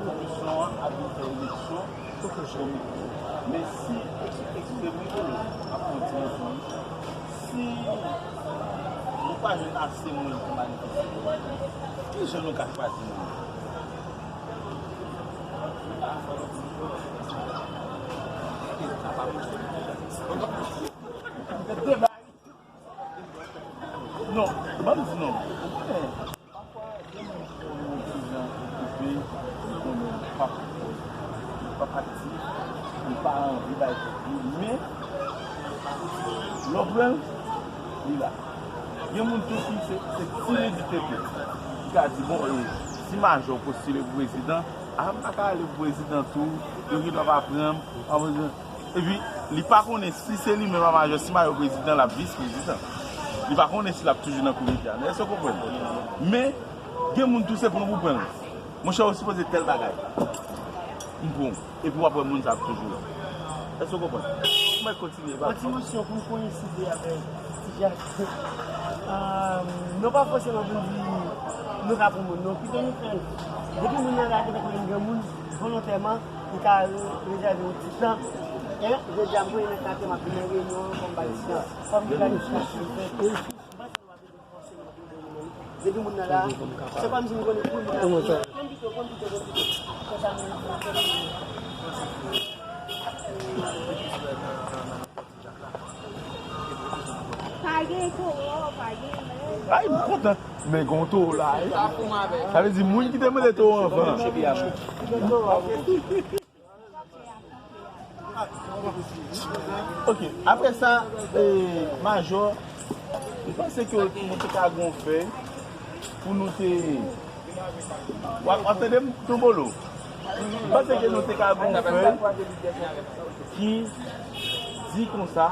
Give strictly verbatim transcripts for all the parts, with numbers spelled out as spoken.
Opozisyon an ap vin fè eleksyon pou komite. Men si ekstrèm rigolo ap kontinye, si nou pa jwenn ase moun pou manifeste, ki jan nou ka chwazi moun? Non, ban m di non. Ou konnen, pafwa, gen moun ki konnen yon ti jan okipe, li konnen li p ap, li p ap aktif, li pa anvi bay tèt li, men lè w pran l, li la. Gen moun tou ki se, se timidite tou. Ki ka di, bon, e, si Majò postile pou prezidan, a, m pa ka ale pou prezidan tou, yo gen dwa pa pran m, pa prezidan. Epi, li pa konnen si se li menm a Majò, si Majò prezidan, l ap vis prezidan. Li pa konnen si l ap toujou nan komite a. Èske w konprann? Men, gen moun tou se pran pou pran l. Monchè, ou sipoze tèl bagay. M pran w. Epi w ap wè moun sa ap toujou la. Èske w konprann? Ou mèt kontinye, pa. Yon ti mosyon pou m koyenside avèk Ti Jak. Ahn, nou pa fòseman pou n di nou ka pran moun, non. Pito nou fè l. Depi moun nan la te fèk menm granmoun, volontèman, li ka re-, rezève yon ti tan. E jodi a, m konnen nan katrè m ap vin nan reyinyon an, fò m bay ti tan. Fò m vin bay ti tan. Depi moun nan la, se kòmsi m konnen tout moun nan. Pran pito, pran pito, pran pito. Konsa nou, nou, nou, nou. Pa gen toro, pa gen lèd. Ay, m kontan. Men gon toro la, wi. Sa vle di moun ki te mande toro anvan. Ok, apre sa, e, Majò, m panse ke nou te ka gon fèy pou nou te, w ap, w ap tande m, Ton Bolo? M panse ke nou te ka gon fèy ki di konsa,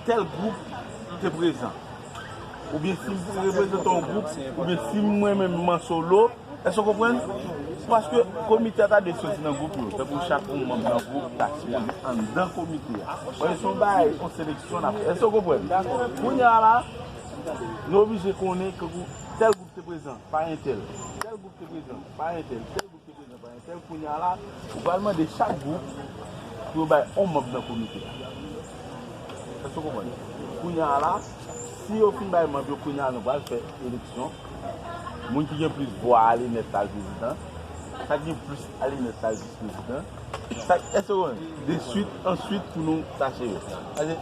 tèl gwoup te prezan. Oubyen si m reprezante yon gwoup, oubyen si mwen menm m an solo, èske w konprann? Paske komite a ta dwe soti nan gwoup yo. Tankou chak yon manm nan gwoup ta sipoze anndan komite a. Paske se yon bagay, yon seleksyon n ap fè. Èske w konprann? Kounye a la, nou oblije konnen ke tèl gwoup te prezan, pa entèl. Tèl gwoup te prezan, pa entèl. Tèl gwoup te prezan, pa entèl. Kounye a la, ou pral mande chak gwoup pou yo bay yon manm nan komite a. Èske w konprann? Kounye a la, si yo fin bay manm yo, kounye a nou pral fè eleksyon. Moun ki gen plis vwa ale nèt al prezidan. Sa ki gen plis ale nèt al vis prezidan. Sa, èske w konprann? De swit, answit pou nou tache yo. Paske